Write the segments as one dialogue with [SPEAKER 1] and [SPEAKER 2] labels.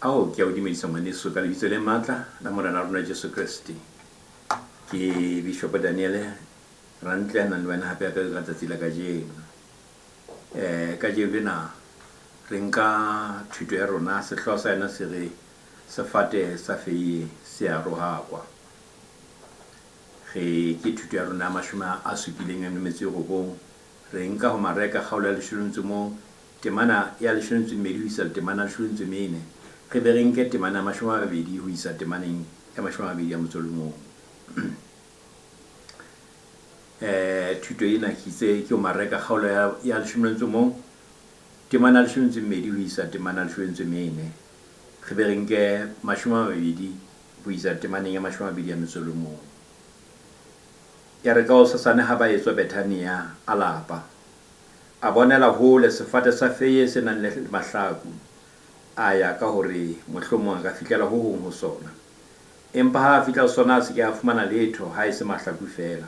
[SPEAKER 1] Ao, ke a o dumedisa ngwaneso ka lebitso le matla la Morena rona Jesu Kreste. Ke Bishop Daniel Rantle a nang le wena hape hape ka tsatsi la kajeno. Kajeno lena re nka thuto ya rona, sehlooho sa yona se re sefate sa feie se a rohakwa. Re ke thuto ya rona ya 79. Re nka ho Mareka kgaolo ya 11, temana ya 12 ho isa temana ya 14, re be re nke temana ya 20 ho isa temaneng ya 21. Thuto ena ke itse ke ho Mareka kgaolo ya 11, temana ya 12 ho isa temana ya 14, re be re nke 20 ho isa temaneng ya 21. Ya re ka hosasane ha ba etswa Bethania, a lapa. A bonela hole sefate sa feie se nang le mahlaku, a ya ka hore mohlomong a ka fihlela ho hong ho sona. Empa ha a fihla ho sona a se ke a fumana letho haese mahlaku feela,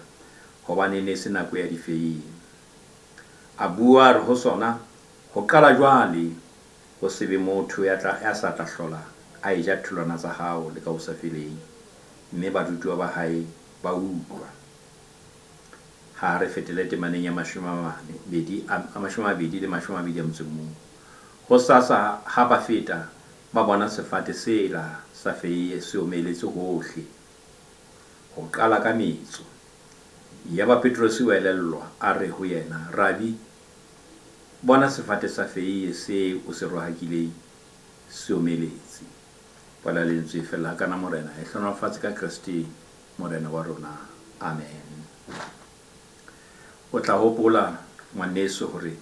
[SPEAKER 1] hobane e ne e se nako ya difeie. A bua, a re ho sona, Ho qala jwale, ho se be motho ya tla, ya sa tla hlola a eja tholwana tsa hao le ka ho sa feleng. Mme barutuwa ba hae ba utlwa. Ha re fetele temaneng ya 20 le 21. Hosasa ha ba feta, ba bona sefate sela sa feie se omeletse hohle, ho qala ka metso. Yaba Petrose o elellwa, a re ho yena, Rabi, bona sefate sa feie se o se rohakileng se omeletse. Palo ya lentswe e fella hakana Morena e hlohonolofatse ka Kreste Morena wa rona. Amen. O tla hopola, ngwaneso, hore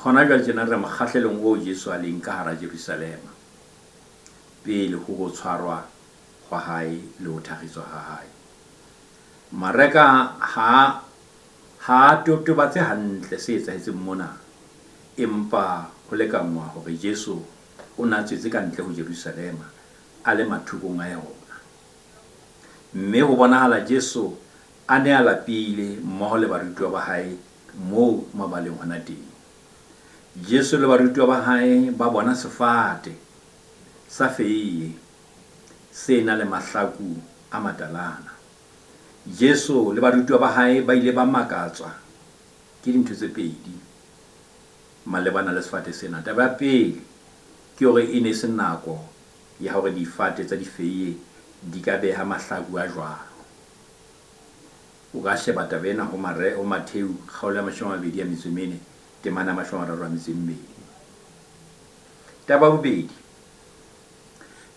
[SPEAKER 1] hona jwale tjena re mokgahlelong oo Jesu a leng ka hara Jerusalema pele ho ho tshwarwa hwa hae le ho thakgiswa ha hae. Mareka ha ha a totobatse hantle se etsahetseng mona, empa ho lekanngwa hore Jesu o ne a tswetse ka ntle ho Jerusalema a le mathokong a yona. Mme ho bonahala Jesu a ne a lapile mmoho le barutuwa ba hae moo mabaleng hona teng. Jesu le barutuwa ba hae ba bona sefate sa feie se na le mahlaku a matalana. Jesu le barutuwa ba hae ba ile ba makatswa ke dintho tse pedi malebana le sefate sena. Taba ya pele ke hore e ne e se nako ya hore difate tsa difeie di ka beha mahlaku a jwalo. O ka sheba taba ena ho Mare, ho Mattheu kgaolo ya 24, temana ya 32. Taba ya bobedi,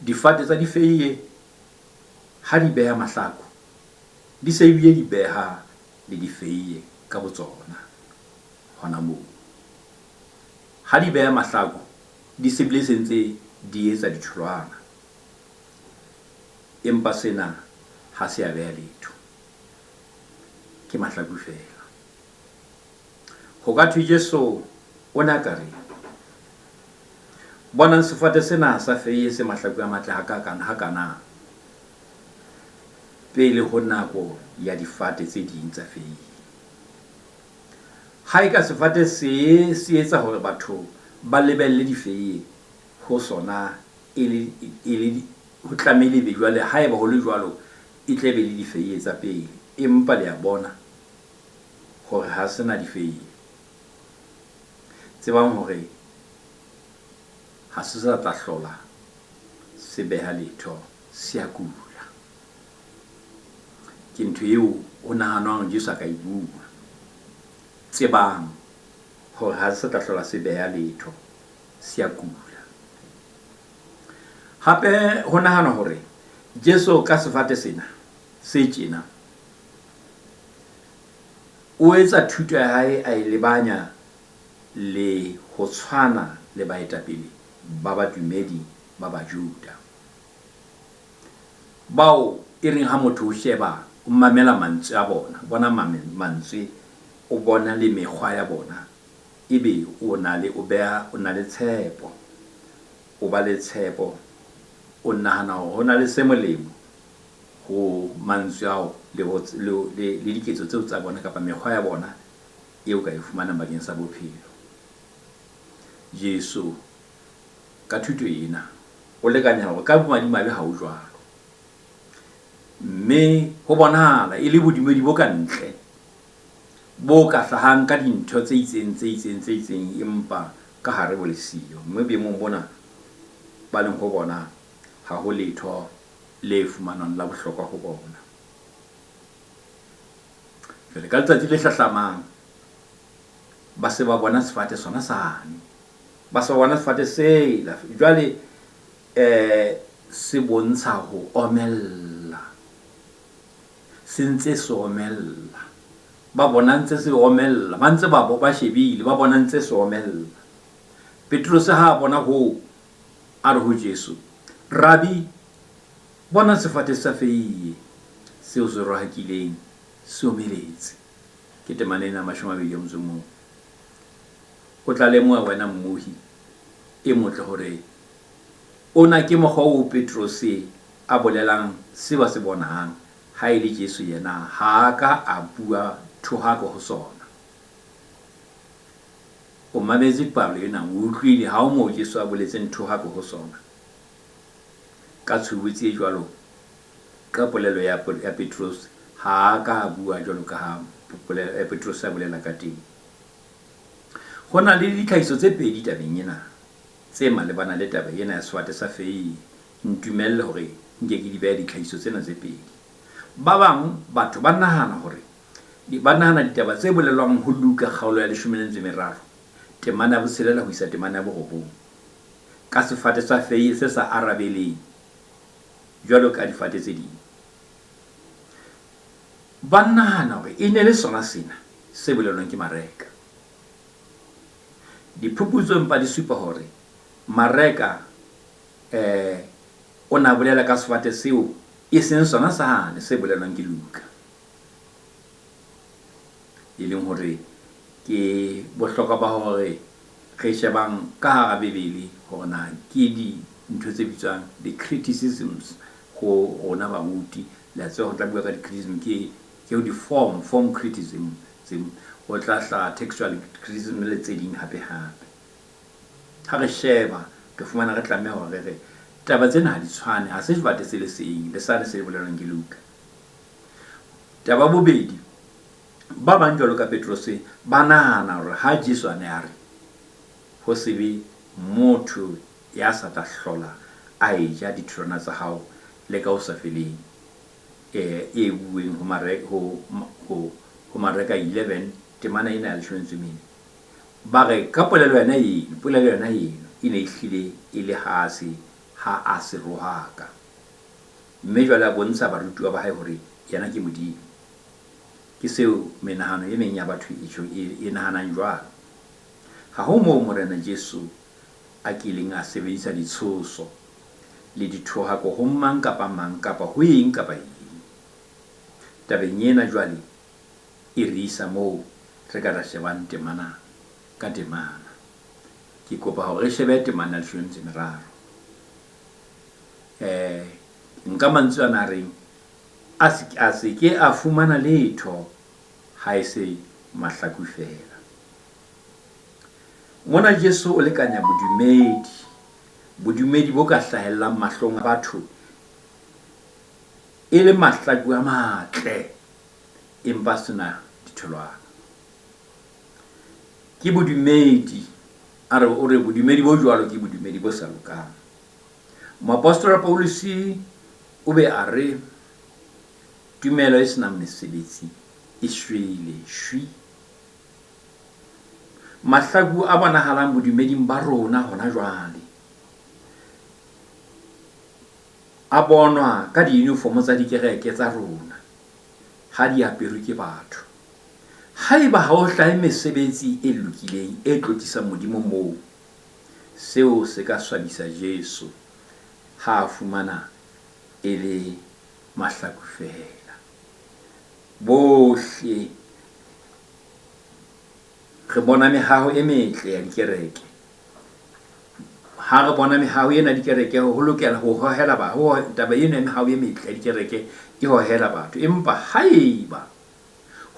[SPEAKER 1] difate tsa difeie ha di beha mahlaku, di se ebile di beha le difeie ka botsona hona moo. Ha di beha mahlaku, di se bile se ntse di etsa ditholwana. Empa sena ha se a beha letho, ke mahlaku feela. Ho ka thwe Jesu o ne a ka re, Bonang sefate sena sa feie se mahlaku a matle hakakang hakana, pele ho nako ya difate tse ding tsa feie. Ha eka sefate see se etsa hore batho ba lebelle difeie ho sona e le, e le, ho tlamehile ebe jwale, haeba ho le jwalo, e tle be le difeie tsa pele. Empa le a bona hore ha se na difeie. Tsebang hore ha se sa tla hlola se beha letho, se a kula. Ke ntho eo ho nahanwang Jesu a ka e bua. Tsebang hore ha se sa tla hlola se beha letho, se a kula. Hape ho nahanwa hore Jesu ka sefate sena se tjena o etsa thuto ya hae a e lebanya le ho tshwana le baetapele ba badumedi ba Bajuda, bao e reng ha motho o sheba, o mamela mantswe a bona, bona mantswe, o bona le mekgwa ya bona, ebe o na le, o beha, o na le tshepo, o ba le tshepo, o nahana hore ho na le se molemo ho mantswe ao le, le, le, le diketso tseo tsa bona kapa mekgwa ya bona eo ka e fumanang bakeng sa bophelo. Jesu Ka thuto ena, o lekanya hore ka bomadimabe ha ho jwalo. Mme ho bonahala e le bodumedi bo ka ntle bo ka hlahang ka dintho tse itseng, tse itseng, tse itseng, empa ka hare bo le siyo. Mme boemong bona ba leng ho bona, ha ho letho le fumanwang la bohlokwa ho bona. Jwale ka letsatsi le hlahlamang, ba se ba bona sefate sona sane. Ba se ba bona sefate sela. Jwale um se bontsha ho omella. Se ntse se omella. Ba bona ntse se omella. Ba ntse ba ba shebile, ba bona ntse se omella. Petrose ha a bona hoo, a re ho Jesu, Rabi, bona sefate sa feiye seo se rohakileng se omeletse. Ke temana ena ya 21. O tla lemoha wena mmohi e motle hore ona ke mokgwa oo Petrose a bolelang se ba se bonang, ha e le Jesu yena ha a ka a bua thohako ho sona. O mametse palo ena, o utlwile ha ho moo Jesu a boletseng thohako ho sona. Ka tshobotsi e jwalo, ka polelo ya, ya Petrose, ha a ka a bua jwalo ka ha Petrose a bolela ka teng. Ho na le ditlhahiso tse pedi tabeng ena tse malebana le taba ena ya sefate sa feie. Ntumelle hore nke ke di behe ditlhahiso tsena tse pedi. Ba bang batho ba nahana hore ba nahana ditaba tse bolelwang ho Luka kgaolo ya leshome le metso e meraro, temana ya botshelela ho isa temana ya borobong, ka sefate sa feie se sa arabeleng jwalo ka difate tse ding. Ba nahana hore e ne le sona sena se bolelwang ke Mareka. Diphuputso empa di supa hore Mareka o ne a bolela ka sefate seo e seng sona sane se bolelwang ke Luka. E leng hore ke bohlokwa ba hore re shebang ka hara Bibele hore na ke dintho tse bitswang di-criticisms ho rona baruti. Le a tseba ho tla bua ka di-criticism ke ke di-form, form criticism. Ho tla hlaha textual criticism le tse ding hape hape. Ha re sheba, re fumana re tlameha hore re re taba tsena ha di tshwane, ha se sefate se le seng le sane se bolelwang ke Luka. Taba ya bobedi, ba bang jwalo ka Petrose ba nahana hore ha Jesu a ne a re ho se be motho ya sa tla hlola a eja ditholwana tsa hao le ka ho sa feleng, e bueng ho Mareka, ho, ho, ho Mareka 11, temana ena ya leshome le metso e mene, ba re ka polelo yona eno, polelo yona eno e ne e hlile e le ha a se, ha a se rohaka. Mme jwale a bontsha barutuwa ba hae hore yena ke Modimo. Ke seo menahano e meng ya batho e tjho, e, e nahanang jwalo. Ha ho moo Morena Jesu a kileng a sebedisa ditshoso le dithohako ho mang kapa mang kapa ho eng kapa eng. Tabeng ena jwale e re isa moo re ka ra shebang temana ka temana. Ke kopa hore re shebe temana ya leshome le metso e meraro. Eh, nka mantswe ana a reng, a se, a se ke a fumana letho haese mahlaku feela. Mona Jesu o lekanya bodumedi, bodumedi bo ka hlahellang mahlong a batho e le mahlaku a matle empa a se na ditholwana. Ke bodumedi, a re, o re bodumedi bo jwalo ke bodumedi bo sa lokang. Moapostola Pauluse o be a re, Tumelo e se nang mesebetsi e shwele, shwi. Mahlaku a bonahalang bodumeding ba rona hona jwale a bonwa ka diyunifomo tsa dikereke tsa rona ha di aperwe ke batho. Haeba ha ho hlahe mesebetsi e lokileng e tlotlisang Modimo moo, seo se ka swabisa Jesu ha a fumana e le mahlaku feela. Bohle re bona mehaho e metle ya dikereke. Ha re bona mehaho ena ya dikereke, ho lokela ho hohela ba, ho, taba ena ya mehaho e metle ya dikereke e hohela batho. Empa haeba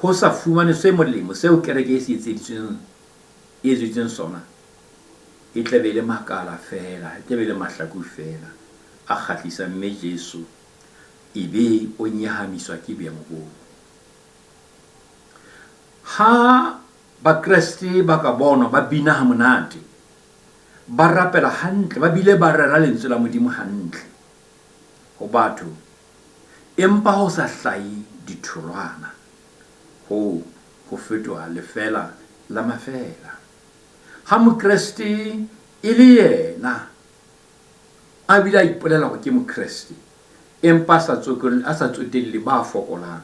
[SPEAKER 1] ho sa fumanwe se molemo seo kereke e se etseditsweng, e etseditsweng sona, E tla be e le makala feela, e tla be e le mahlaku feela a kgahlisang mme Jesu e be o nyahamiswa ke boemo boo. Ha Bakreste ba ka bonwa ba bina hamonate, ba rapela hantle ba bile ba rera lentswe la Modimo hantle ho batho, empa ho sa hlahe ditholwana, hoo ho fetoha lefeela la mafeela. Ha Mokreste e le yena a bile a ipolela hore ke Mokreste, empa a sa tsotelle ba fokolang,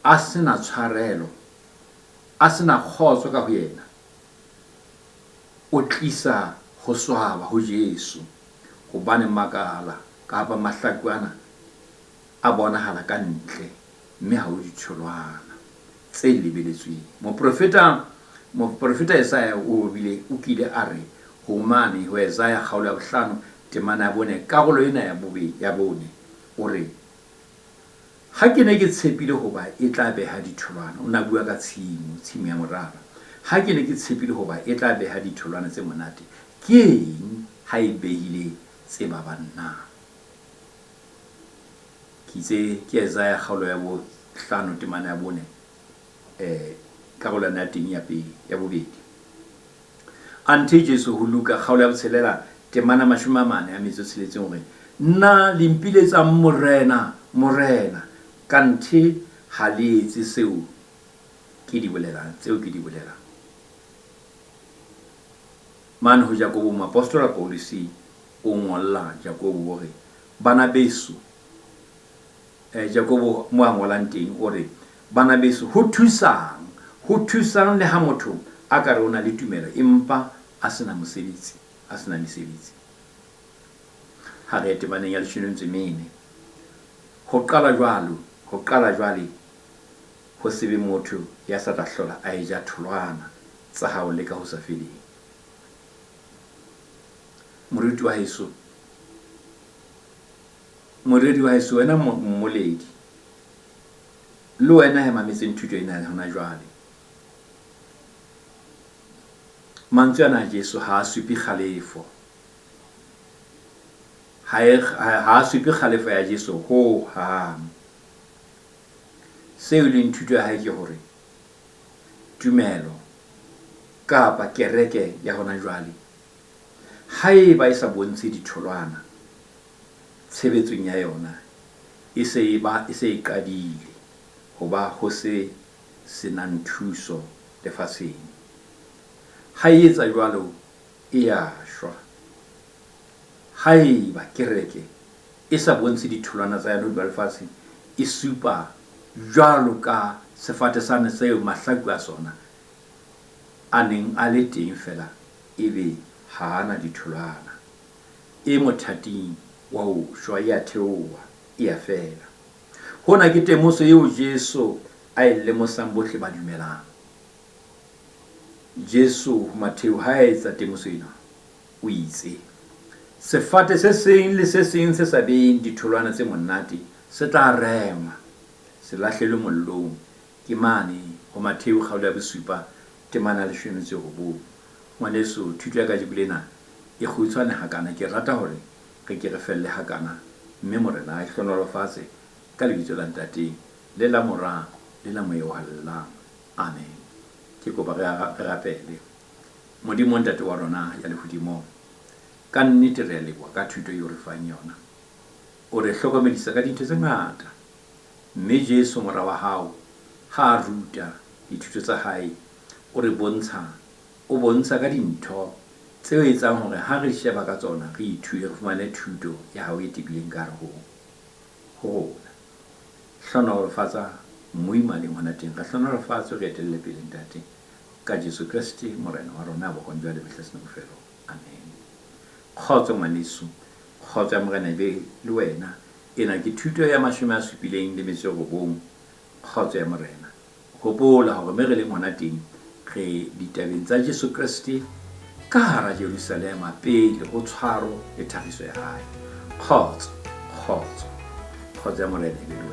[SPEAKER 1] a se na tshwarelo, a se na kgotso ka ho yena, o tlisa ho swaba ho Jesu, hobane makala kapa mahlaku ana a bonahala ka ntle, mme ha ho ditholwana tse lebeletsweng. Moprofeta, moprofeta Esaia o bile, o kile a re ho mane ho Esaia kgaolo ya bohlano, temana ya bone, karolo ena ya bobe, ya bone, o re, Ha ke ne ke tshepile hoba e tla beha ditholwana, o ne a bua ka tshimo, tshimo ya morara. Ha ke ne ke tshepile hoba e tla beha ditholwana tse monate, ke eng ha e behile tse babang na? Ke itse ke Esaia kgaolo ya bohlano temana ya bone, eh, karolwana ya teng ya pele, ya bobedi. Anthe Jesu ho Luka kgaolo ya botshelela temana 44 a metso e tsheletseng o re, Na le mpiletsang Morena, Morena, kanthe ha le etse seo ke di bolelang, tseo ke di bolelang? Mane ho Jakobo moapostola Pauluse o ngolla Jakobo o re, Bana beso, Jakobo mo a ngolang teng o re, Bana beso, ho thusang, ho thusang le ha motho a ka re o na le tumelo empa a se na mosebetsi, a se na mesebetsi? Ha re ye temaneng ya leshome le metso e mene. Ho qala jwalo, ho qala jwale, ho se be motho ya sa tla hlola a eja tholwana tsa hao le ka ho sa feleng. Moruti wa heso, Moreri wa heso, wena mmoledi, le wena ya mametseng thuto ena hona jwale, mantswe ana a Jesu ha a supe kgalefo. Ha e, ha a supe kgalefo ya Jesu ho hang. Seo e leng thuto ya hae ke hore tumelo kapa kereke ya hona jwale haeba e sa bontshe ditholwana tshebetsong ya yona e se e ba e se e qadile ho ba ho se se nang thuso lefatsheng. Ha e etsa jwalo e a shwa. Haeba kereke e sa bontshe ditholwana tsa yona hodima lefatshe, e supa jwalo ka sefate sane seo mahlaku a sona a neng a le teng feela ebe ha a na ditholwana. E mothating wa ho shwa, e a theoha, e a fela. Hona ke temoso eo Jesu a e lemosang bohle ba dumelang. Jesu ho Matheu ha a etsa temoso ena, o itse, Sefate se seng le se seng se sa beheng ditholwana tse monate se tla rengwa, se lahlelwe mollong. Ke mane ho Matheu kgaolo ya bosupa temana ya leshome le metso e robong. Ngwaneso, thuto ya kajeko lena e kgutshwane hakana, ke rata hore re ke re felle hakana, mme Morena a e hlohonolofatse ka Lebitso la Ntate, le la Mora, le la Moya o Halalelang. Amen. Ke kopa re, re rapele. Modimo Ntate wa rona ya Lehodimong, ka nnete re a leboha ka thuto eo re fang yona. O re hlokomedisa ka dintho tse ngata. Mme Jesu, Mora wa Hao, ha a ruta dithuto tsa Hae, o re bontsha, o bontsha ka dintho tseo etsang hore ha re sheba ka tsona re ithute, re fumane thuto ya Hao e tebileng ka hare ho, ho rona. Hlohonolofatsa moima a leng hona teng. Re hlohonolofatswe, re etelle pele, Ntate, ka Jesu Kreste, Morena wa rona, bohong jwale mehla se na bofelo. Amen. Kgotso, ngwaneso. Kgotso ya Morena e be le wena. Ena ke thuto ya 79. Kgotso ya Morena. Hopola hore me re leng hona teng, re ditabeng tsa Jesu Kreste ka hara Jerusalema pele ho tshwaro le thagiso ya hae. Kgotso, kgotso, kgotso ya Morena e be le wena.